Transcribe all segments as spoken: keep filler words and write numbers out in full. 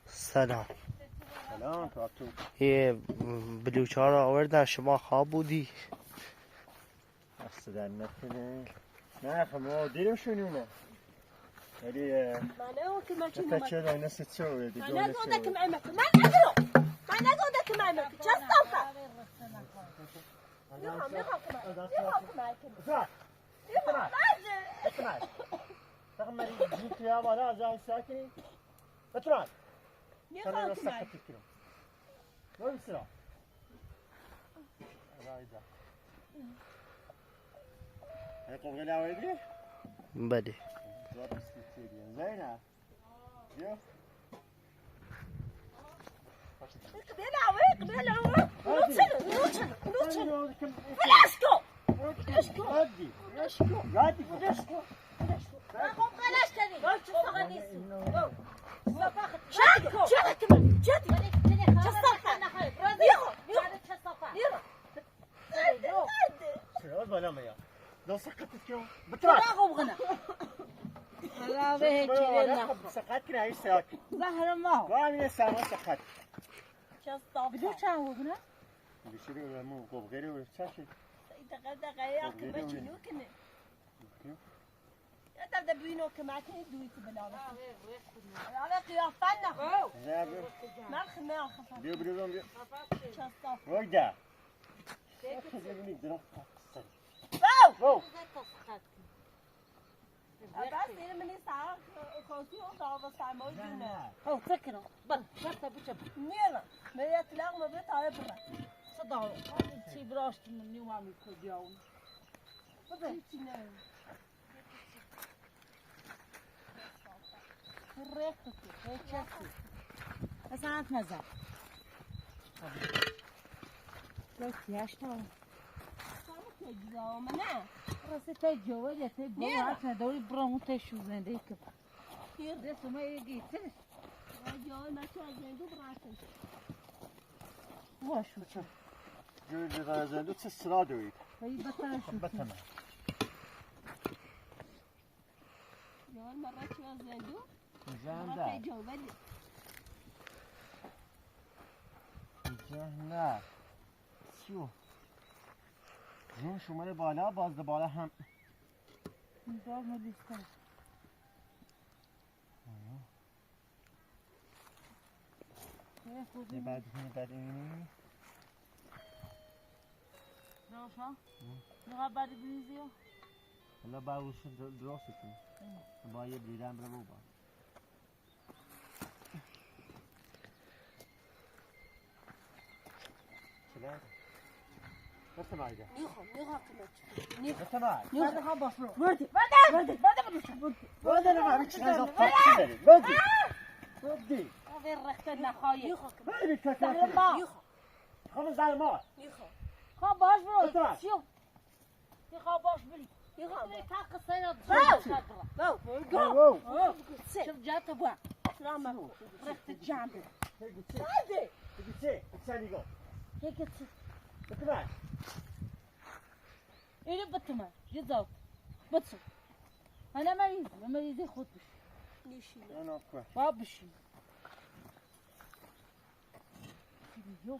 سلام. سلام، کاکو. ای، م، بلوچا را آوردن، شما خواب بودی؟ دست درد نکنه. نه، خب، ما دیرم شونونه. ولی، اه، من نه اون که من چی تا نمک. چه دانه سه چه ویدی، من دانه نه چه اون که ویدی. من مک-، من نگو. من نگو اون که من مک-، چه صافه؟ می‌خوام، می‌خوام که من، می‌خوام که من کنم. می‌خوام، می‌خوام. تاخم مری جیت یا بالا از آن ساکنی. بتران. می‌خوام که من. ساکت کنم. ببین سلام. رایدا. هی قوقلی آوردی؟ بله. زور بیسکویت ییدی. زینه. بیا. قبیل آوه، قبیل آوه. هادی. نوچن، نوچن، نوچن. هادی. فلاشکو. هادی. فلاشکو. هادی. فلاشکو. فلاشکو. سقط کنه، هیچ چیزی نه. زهر ما. بشیری و مو قبغیری و چشی. دقیقه، دقیقه، یا که بچی نو کنه. یا تا ده بینو که ما کنی دوی تو بلا. آره، قیافه نه. نه، بیا. مرخ نه، خفه. بیا، بیا، بیا. چستا. وای ده. بیا، بیا، بیا. بو! بو! بس این منی ساعت خاصی و دعوا سرمایه دونه. او، فکر کنم. بر، بر تا بچه. نیرم. من اطلاق مبه تایه برم. صدا. چی براش من نیوامی کجاون. بزن. چی نه؟ رخت، رخت. اصلاً مزه. بس یاشتا. راستی تی جوه ده، تی بو نیرم. آتنا دوری برام تی شو زنده که. نیرم. ده سوما یه گیتر. جوه ما چه زندو براتن. باش. جوه ده زندو چه سرا دوید. ای بتره شو. بتره. یار مرا چی زندو؟ زنده. مرا جو ولی. زنده. چیو؟ زن شمره بالا، باز ده بالا هم. اینجا ملیسته. آها. نه بعد، نه بعد اینی. روشا؟ نه بعد بینیزیو؟ الله با وش درست کن. با یه بلیدم برو بابا. چله؟ بتمای ده. نیخو، نیخو کمک. نیخو. بتمای. نیخو. بتمای. وردی. وردی. وردی. وردی. وردی. وردی. وردی. آوه رخت نخایی. نیخو. وردی کاکا. نیخو. خب زای ما. نیخو. خب باش برو. بتمای. شو. یه خواب باش بلی. یه خواب. بلی تا قصه را بو. بو. بو. بو. شوف جات بو. سلام علیکم. رخت جان بو. هی گوچی. هی گوچی. اینو بتمه. یه زاوت. بتمه. من مریض، من مریض خود بشی. نیشی. با بشی. یو.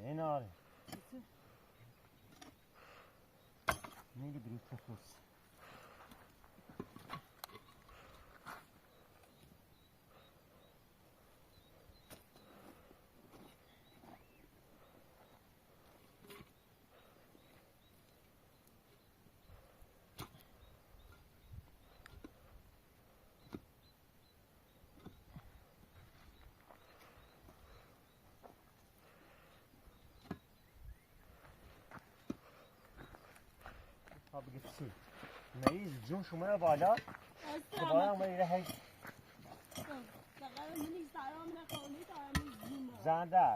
نه، نه، آره. نگه دروت خصوص. Abi gitsin. Meyiz, jun şuma bala. Bala meyiz. Zanda.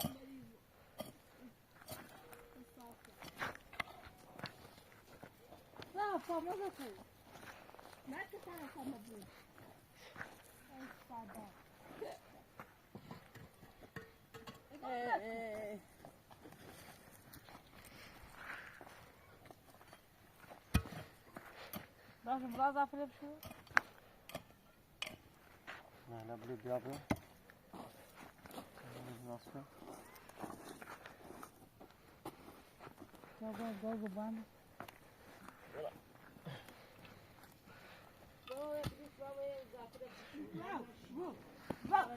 Bak, biraz daha fırla bir şey. Böyle, böyle, böyle. Nasıl? Gel, gel, gel, gel, bana. Bravo, bravo. Bravo. Bravo. Bravo. Bravo. Bravo. Bravo.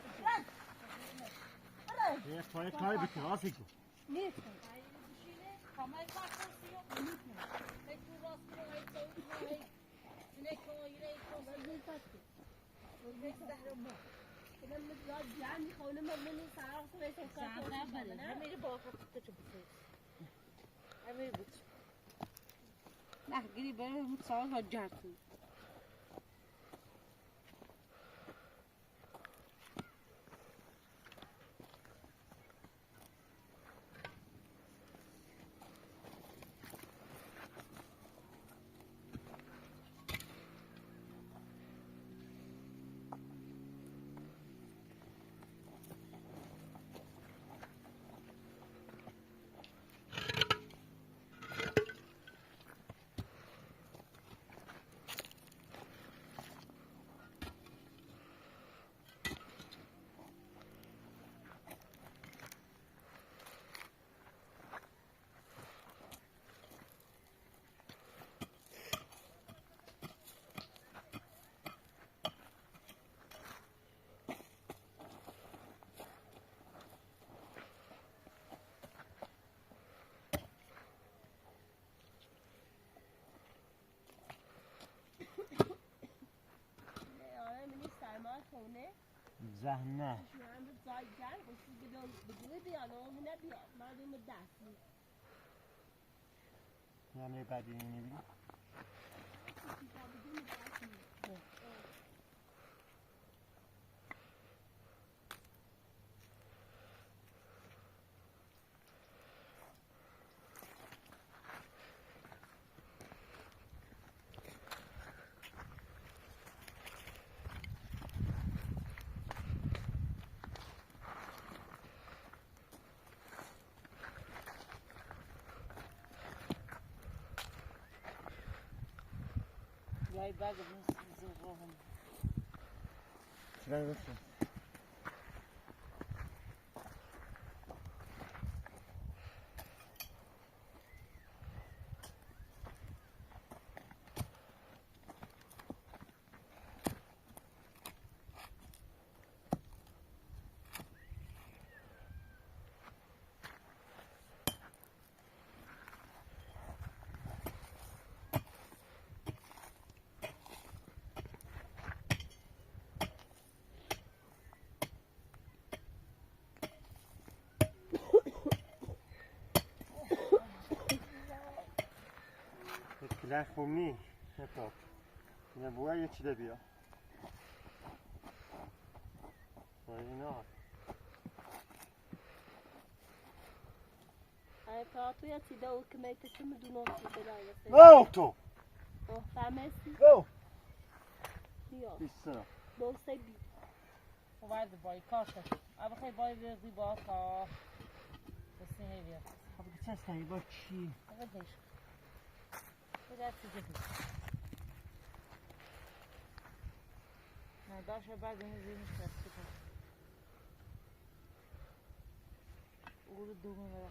Nah, gini baru mutsawa hajar tu. Zahmet. Yanı badini ne bileyim. Yay bagı mı zırhım? Şuraya götür. Etkiler komik. Hep o. Yine bu ay geçilebiliyor. Vay ne var? Ai, pronto, ya ti da o que me te chama do nosso, sei lá, ya sei. Pronto! Ó, tá, Messi. Go! Aqui, ó. Isso. Bom, sei bi. Vai de boy, costa. Abre boy, vê se bota. Assim, aí, vê. Abre que você está aí, bati. Abre, deixa. Cuidado, se der. Não, dá o chapéu, não vem, não está, desculpa. O gordinho vai lá.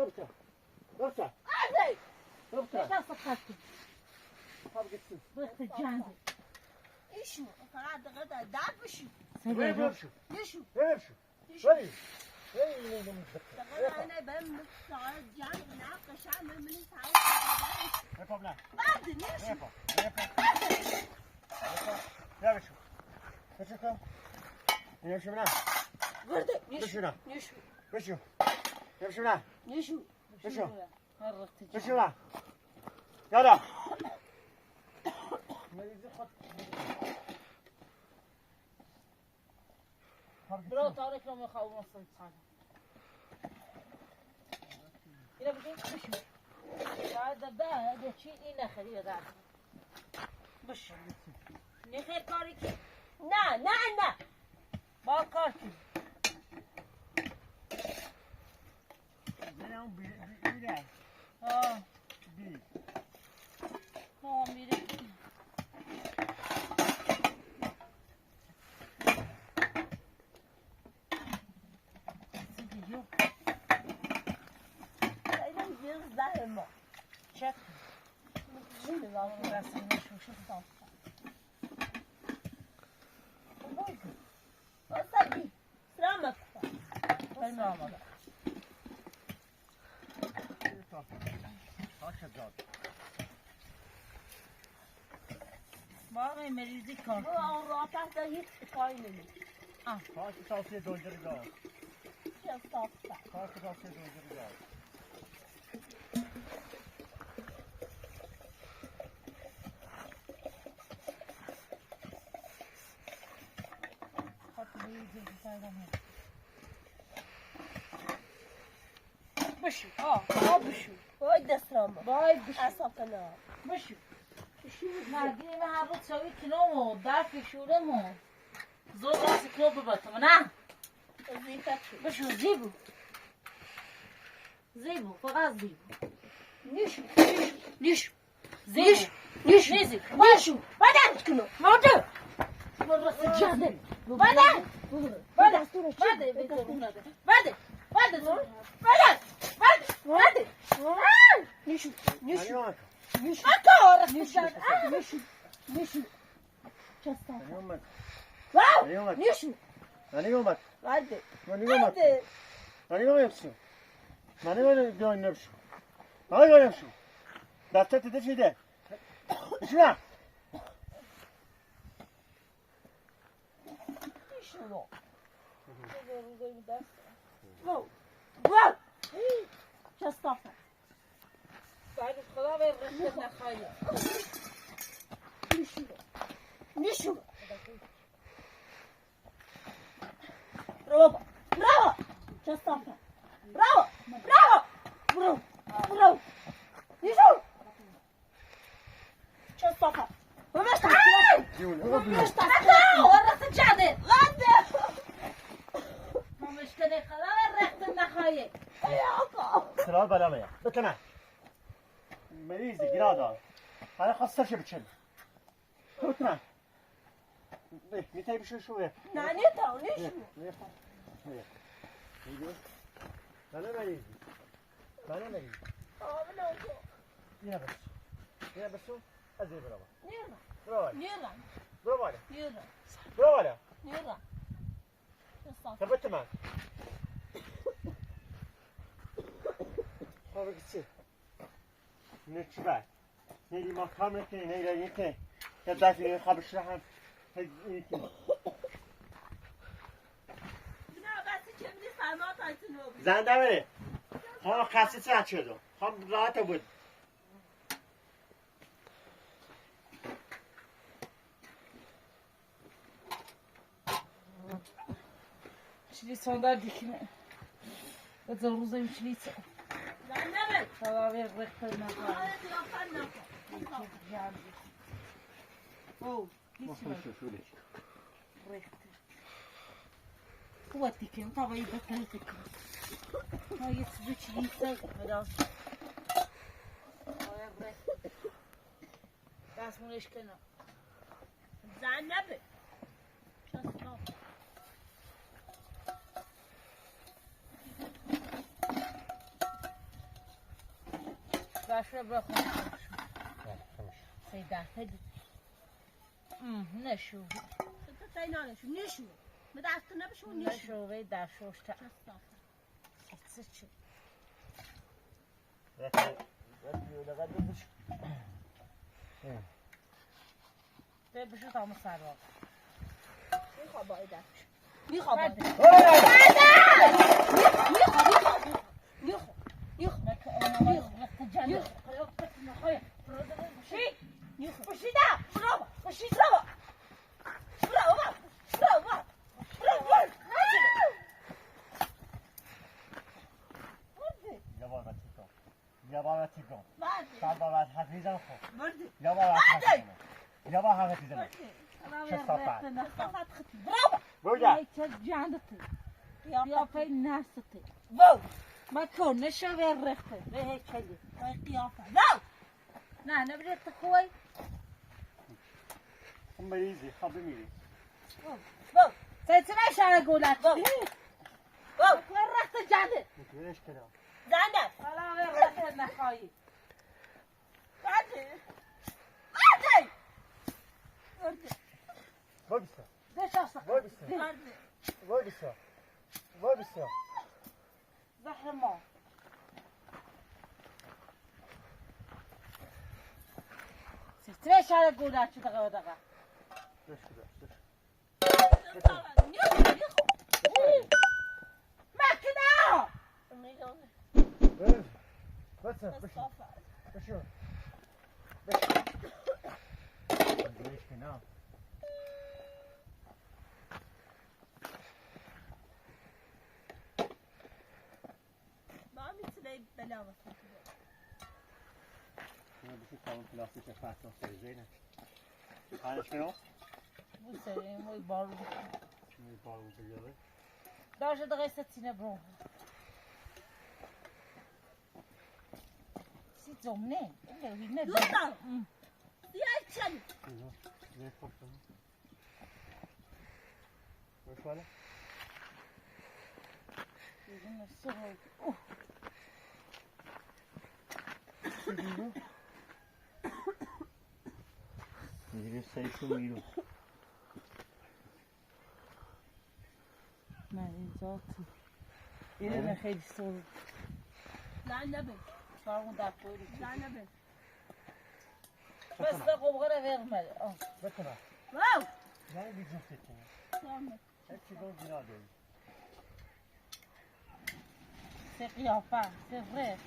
Tabka. Tabka. Tabka. Tabka. Tabka. Tabka. Tabka. Tabka. Tabka. Tabka. Tabka. Hey! Hey! برو، طارق رو می‌خوام اصلاً. اینه بگیر. یا ده، ده، ده چی؟ اینه خیلی ده. بشه. نه خیر کاری کی. نه، نه، نه. با کار کی. زنم بی-، بی-، بیره. ها. بی. ها، میره. Sidi yox. Aynen, yüz daima. Çek. Şimdi lazım. Burasını şu, şu sal. Buydu. O sabi. Sırama. Sırama. Bak, merizi kar. Bu Avrupa da hiç kaynamıyor. Ah. Karşı karşıya döndüreceğiz. Biraz daha. Karşı karşıya döndüreceğiz. Bak, merizi kar. Bışı, a, a bışı. Vay, destram. Vay, bışı. Asapına. Bışı. Bışı. Na, gine ha bu çavi kino mu, da fişure mu? Zor da siklo bu batım, na? Zika. Bışı, zibu. Zibu, fakat zibu. Niş, niş, niş. Zibu. Niş, niş. Niş. Bade. Kino. Bade. Bade. Bade. Bade. Bade. Bade. Bade. Bade. Niş, niş. Niş. Niş. Niş. Niş. Niş. Nani olmadı? Wow! Nani olmadı? Niş. Nani olmadı? Hadi. Nani olmadı? Hadi. Nani olmadı? Nani olmadı? Nani olmadı? Nani olmadı? Dasta tete şeyde. İşine. Niş. Wow. Wow. Just stop. Niş. Niş. Bravo. Bravo. Just stop. Bravo. Bravo. Bravo. Bravo. Niş. Just stop. Bravo. Bravo. Orası cadı. Lan de. Mamış kene kadar renkten ne hayır. Sıra bana mı ya? Bitleme. Merizi, girada. Hani hasta şey biçim. Bitleme. Be, mi tey bışı şu ver. Nane tao, ne şu? Ver, ver. Nane merizi. Nane merizi. Abi ne oldu? Yine bışı. Yine bışı. Azir bravo. Nira. Bravo. Nira. Bravo. Nira. Bravo. Nira. Sabıtma. Abi gitsin. Ne çıbar? Ne diyeyim, akşam ne, ne, ne, ne, ne? Ya da seni kapıştıran. Zende mi? Ama kasıtı açıyordu. Tam rahat ol. Şili sonda dikine. Zoruzum şili. Zende mi? Kalaver rektorna. Oh, gitme. Rektor. Kuvat diken, tava ibe kırık diken. Ha, yetişti çiliyse, biraz. Aya bre. Bas bunu eşkene. Zende mi? Just stop. Başla bırak. Seyda, hadi. Hı, ne şu? Seyda, ne şu? Ne şu? Bir de aslında bir şey ne şu? Ne şu ve daha şu işte. Just stop. Sıçı. Te bışı tamı sarı. Niha bayda. Niha bayda. Niha, niha, niha. Niha, niha. Niha. Niha. Bışı da. Bravo. Bışı bravo. Bravo. Bravo. Bravo. Baba, baba, hadi jam ko. Berde. Yaba, baba, hadi jam ko. Yaba, hadi jam ko. Berde. Bravo. Berde. Ay, çek candı tı. Kıyafet nasıl tı? Wow. Bak o ne şöyle renkli. Ve heykeli. Vay kıyafet. Wow. Na, ne bile tı koy. Ama izi, habi mili. Wow. Wow. Sen çime şare golat. Wow. Wow. Bak, renkli candı. Güneş kere. Candı. Ala ve renkli ne koy. Hadi. Hadi. Hadi. Vur bir şey. Beş asla. Vur bir şey. Hadi. Vur bir şey. Vur bir şey. Zahma. Siz tire şare golat çı daga daga. Beş kere, beş. Makina! Öf. Basın, basın. Basın. Basın. Makina. Mami, tu n'as bela wa. Şimdi bu şu kalın plastik yaparsan seveceğine. Hani şunu? Bu senin, bu balı. Şimdi balı biliyor. Daha önce de gayet satine bro. Si zom ne? Ne, ne? Luta. Hmm. Si ay çan. Hı hı. Ne korktun? Böyle. Gözüm nasıl oldu? Oh. Yürü, sayısın yürü. Mani zotı. Yürü, ne xeyli sol. Lan ne be? Sorun da koydu. Lan ne be? Bas da kobgara verme. Al. Bakın ha. Wow. Yani bir cins ettim. Tamam. Hepsi de o günah değil. C'est rien, enfin, c'est vrai.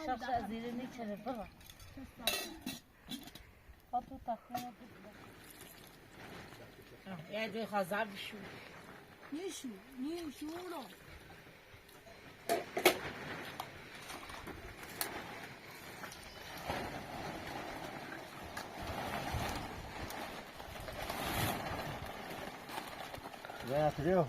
Chaque jour, zile ni çene bala. Fatu takma. Ah, ya de hazar bir şey. Ni shu, ni shu no. Ve atılıyor.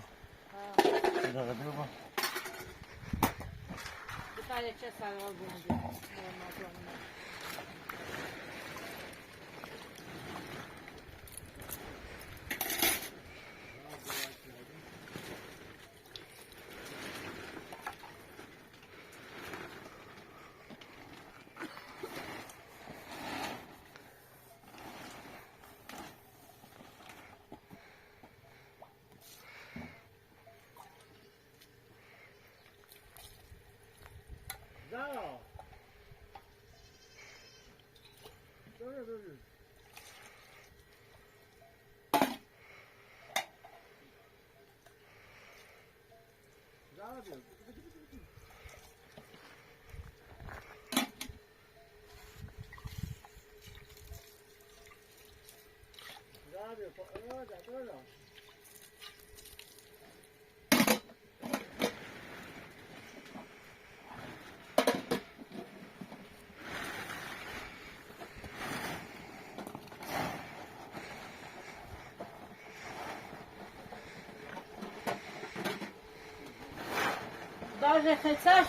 Даже хотя.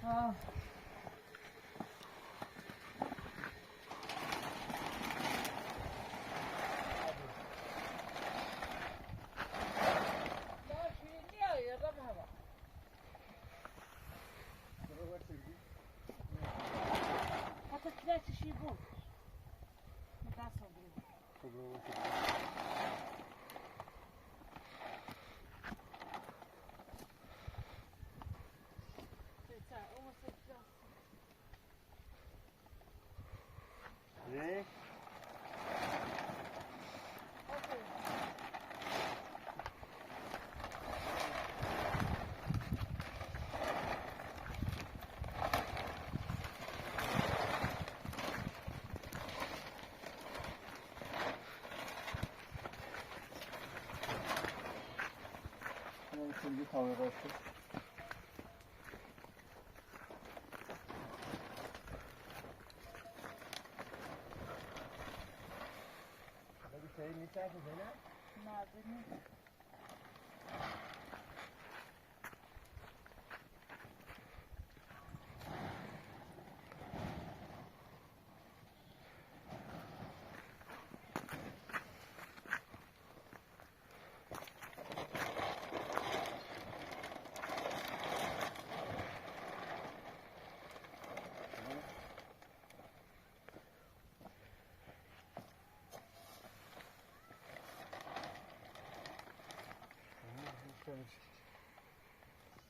А.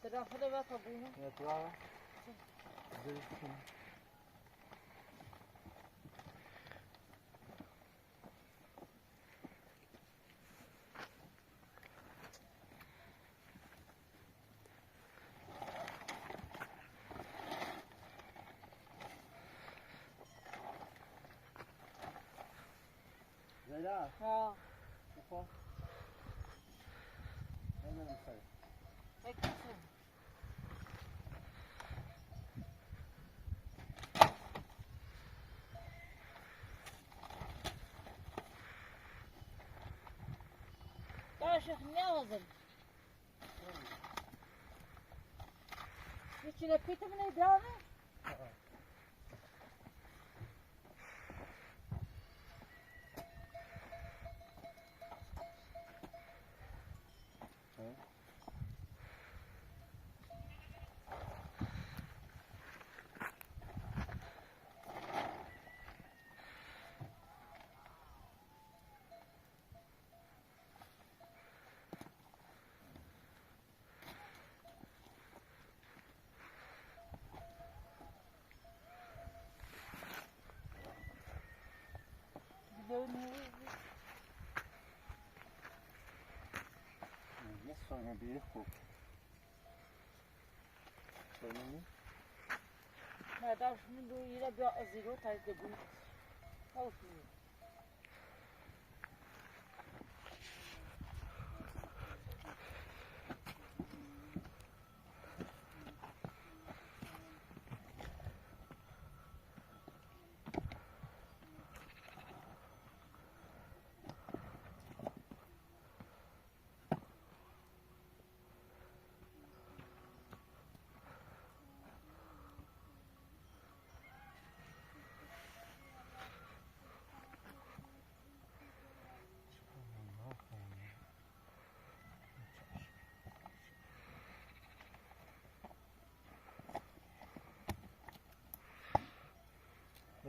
Tera fere va tabu ne? Ya, tera. Zayda. Ha. Ufa. Aynen, ufa. Peki. Taşık ne lazım? İçine pitim ne dane? Yes, sonra bir yok. Sonra ne? Madam, şimdi bu yine bir zero taydı bu. Olsun.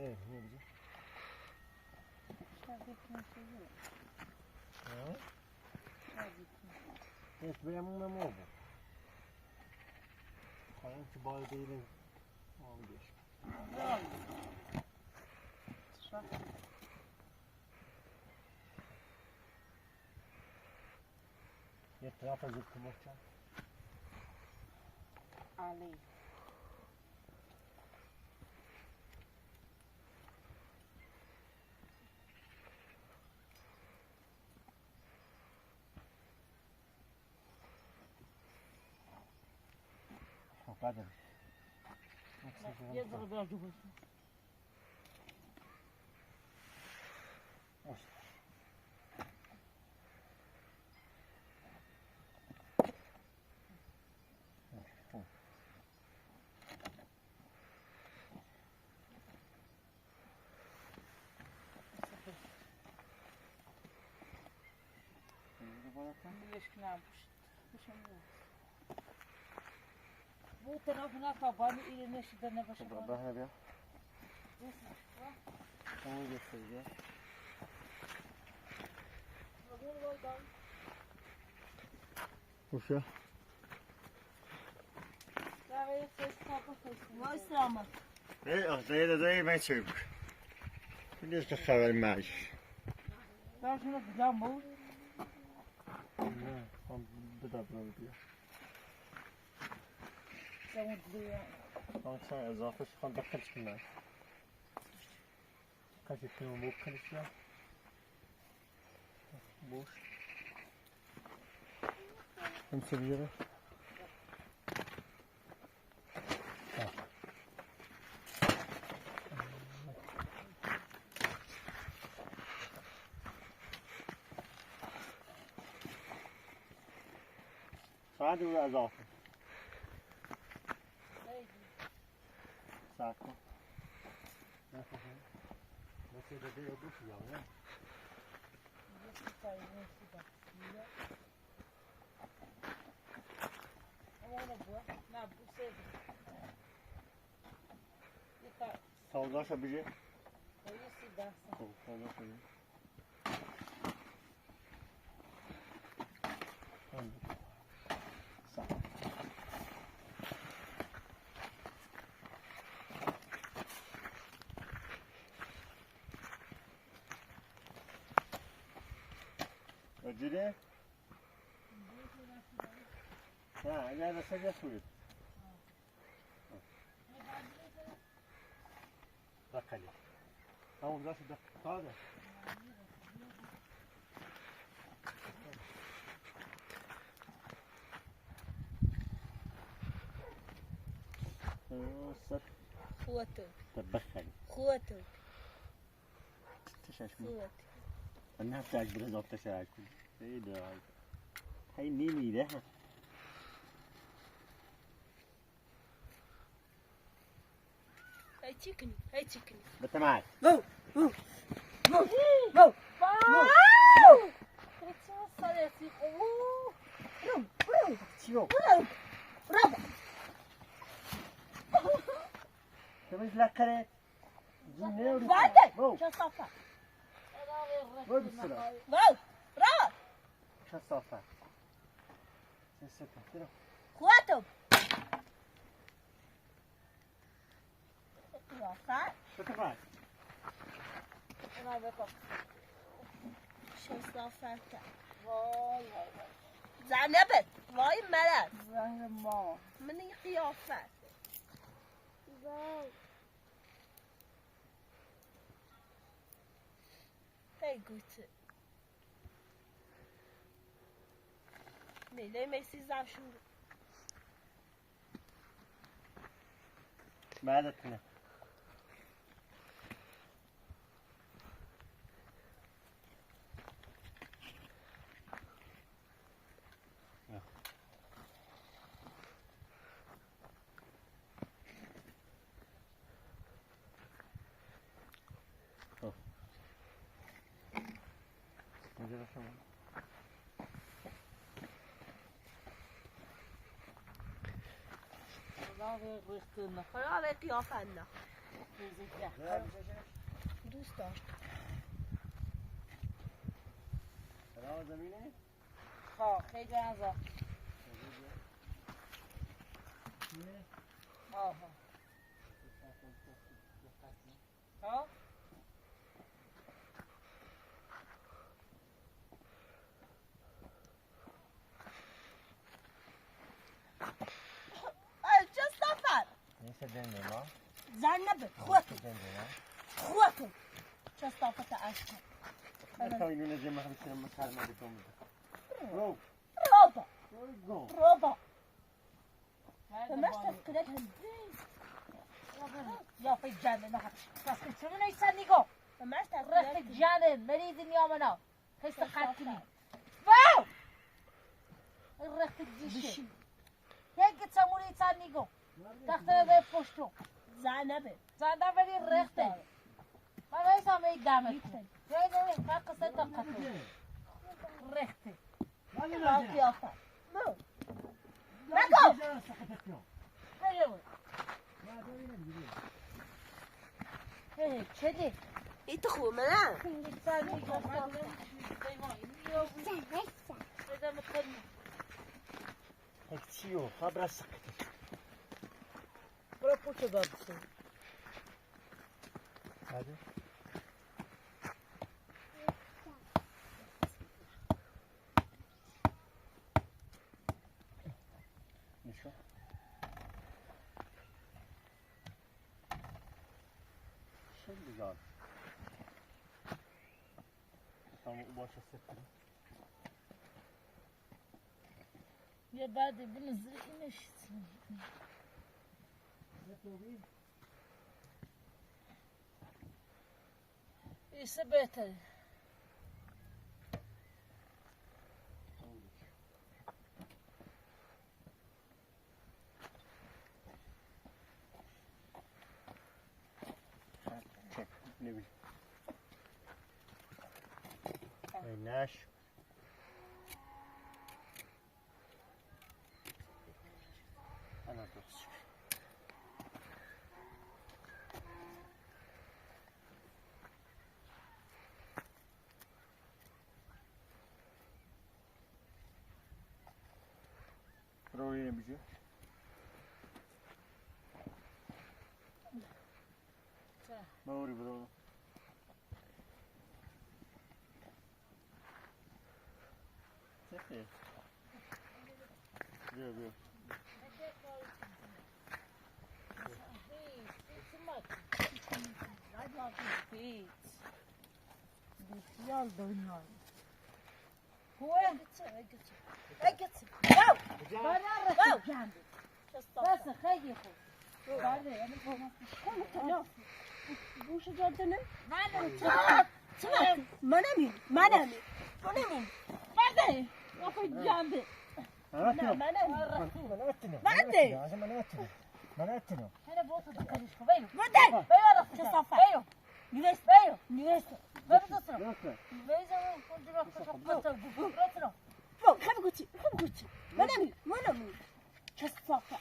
Ee, ne yapacağız? Ha? Evet, ben bununla mı oldu? Kayın kibarı değilim. Abi geç. Bak. Etrafa zıkkı bakacağım. Ali. Oqadır. Bu tarafına kabanı iğrenişi de ne başa. Baba, hadi ya. Onu göstereceğim. Hoşça. Vay selamet. Ey, ah, dayı da dayı, ben çevik. Biliyorsun, haber maaş. Ben şunu güzel mi? Ne? Tam bir daha böyle diyor. Sen mutlu ya. Tamam, sen ezafe çıkan dakika çıkın lan. Kaç ettin o bu kılıçla? Boş. Hem seviyorum. Sabe o azal. Saco. Sağ ol, Sabici. Sağ ol, sağ ol. Sağ ol. Acele. Ha, ya da sen de suyut. Bırak hele. Tamam, burası da. Tamam. Sır. Kuatı. Tabii hele. Kuatı. Tışaşma. Kuatı. Ne yapacak biraz orta şey. İyi de. Hay, ne, ne de? Hey, chicken. Hey, chicken. Betamai. Go. Go. Go. Go. Go. Go. Go. Go. Go. Go. Go. Go. Go. Go. Go. Go. Go. Quatro. Şans lafata. Vay, vay, vay. Zeynep, vay, mələt. Zeynep, ma. Mıni qiyafət. Vay. Hey, Guti. Mele mesiz aşu. Mədətini. Xıya ve qiyafətinə. Dustlar. Xo, xeyli azə. Aha. Xo. Ay, çəstafət. Neçə dənə var? Zeynep, xotu. Neçə dənə var? Xotu. Çəstafət aşkı. Roba. Roba. Roba. Ömər, təşkil et. Ya, fey canı, nə? Təşkil et, nə isə niqo. Ömər, təşkil et. Rəxti canı, məni dinya mənə. Xəstə qatini. Vau! Rəxti dişi. Dişi. Yəqi çəmuri sən niqo. Təxtə de poşto. Zeynep. Zeynep vəli rəxti. Baba, isə məni dəmə. Rəxti. Rəxti. Hey, kedi. İti xumela. Hey, çiyo, ha, biraz sıkı. Bırak, poça da bir şey. Hadi. Nişo. Şimdi güzel. Tamam, bu başa septim. Ya bade bunu zırhını şitsin. İse beter. Nebi. Hey, Nash. Ana dos. Bro, yine bir şey. Maori, bro. Çekti. Bro, bro. Too much. I love this beach. This yol dönüyor. Go! Go! Bas, xeyli xo. Bas, xeyli xo. Bas, çı-, çı-, çı-, manamin, manamin, manamin. Bas, bas, candi. Manamin. Bas. Bas. Bas. Çı-, safa. Bas. Nivês. Bas. Nivês. Bas. Bas. Bas. Bas. Xebi guti, xebi guti. Manamin, manamin. Çı-safa.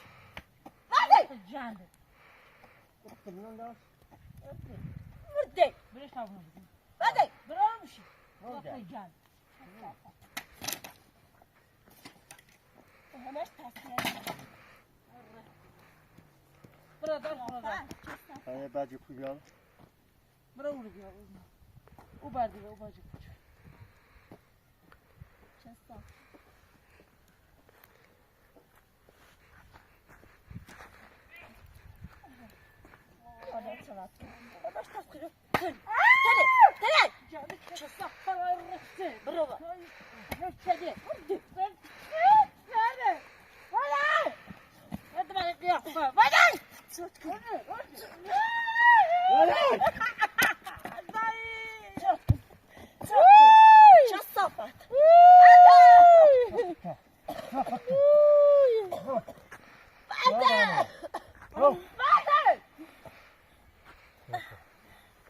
Bas. Candi. Murde. Bas. Bas. Bas. Candi. Burada, burada. Ay, bacı kuyan. Bura vur ya. O bardı, o bacı. Çasta.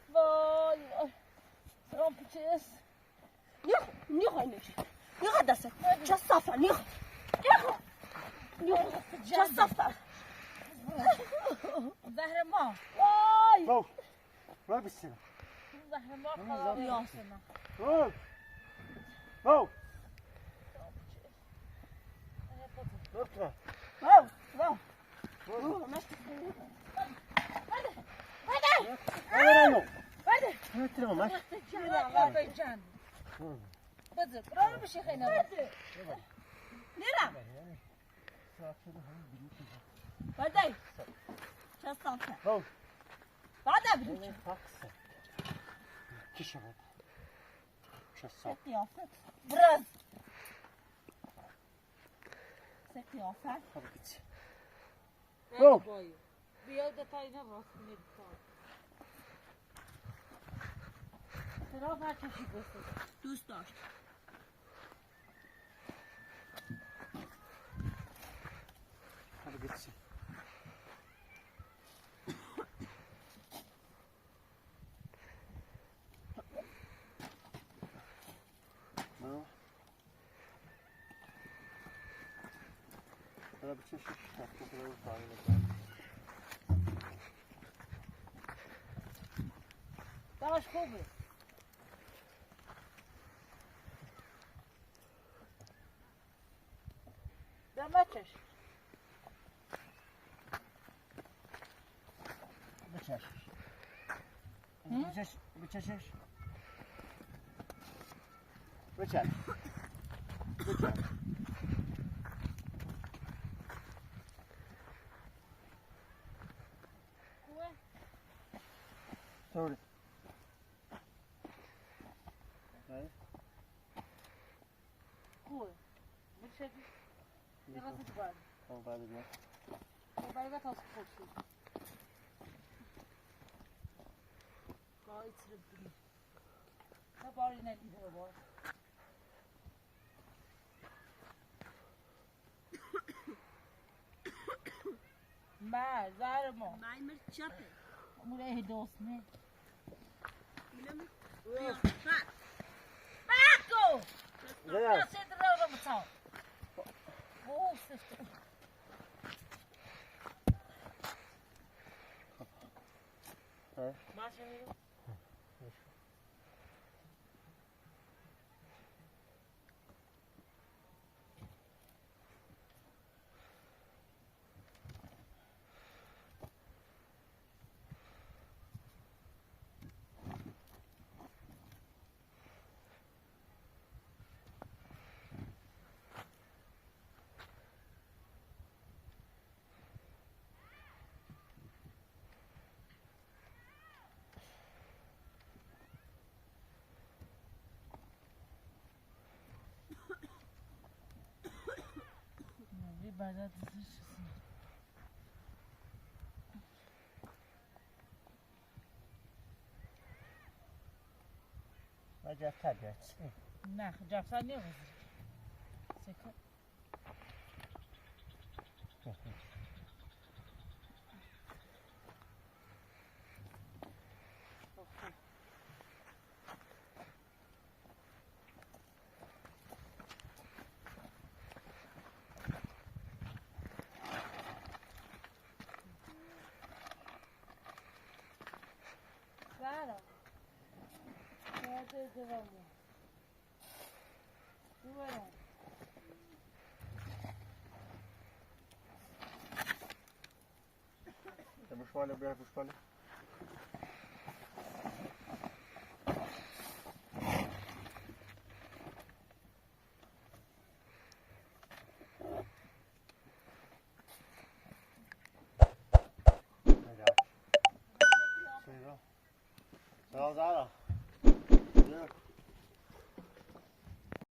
Vay, ay. Sıram piçes. Niha, niha, niha. Niha dasa. Çı-safa, niha. Niha. Niha. Çı-safa. Zahra ma. Vay. Vay. Vay, bismillah. Zahra ma. Vay. Vay. Vay. Vay. Biraz. Sen kıyafet. Hadi git. Go. Biyada tayna bak, ne tutar. Sıra var çeşit göster. Düz taş. Hadi gitsin. Bravo. Tamam, şkobi. Dama çeš. Bıçak. Hı? Bıçak, bıçak. Bıçak. Bıçak. Sorry. Hayır. Cool. Milkshake. Never sit bad. Oh, bad, yeah. Oh, bad, that was cool too. Go, it's the big. How about in an evil boy? Ma, zarmo. Ma, imir chape. Mure he dos ne. Nax, jafsa ne ozir. Seka. Claro. Quédate, vamos. Súbelo. Te push pale, voy a push pale. Sağ ol, sağ ol. Yürü.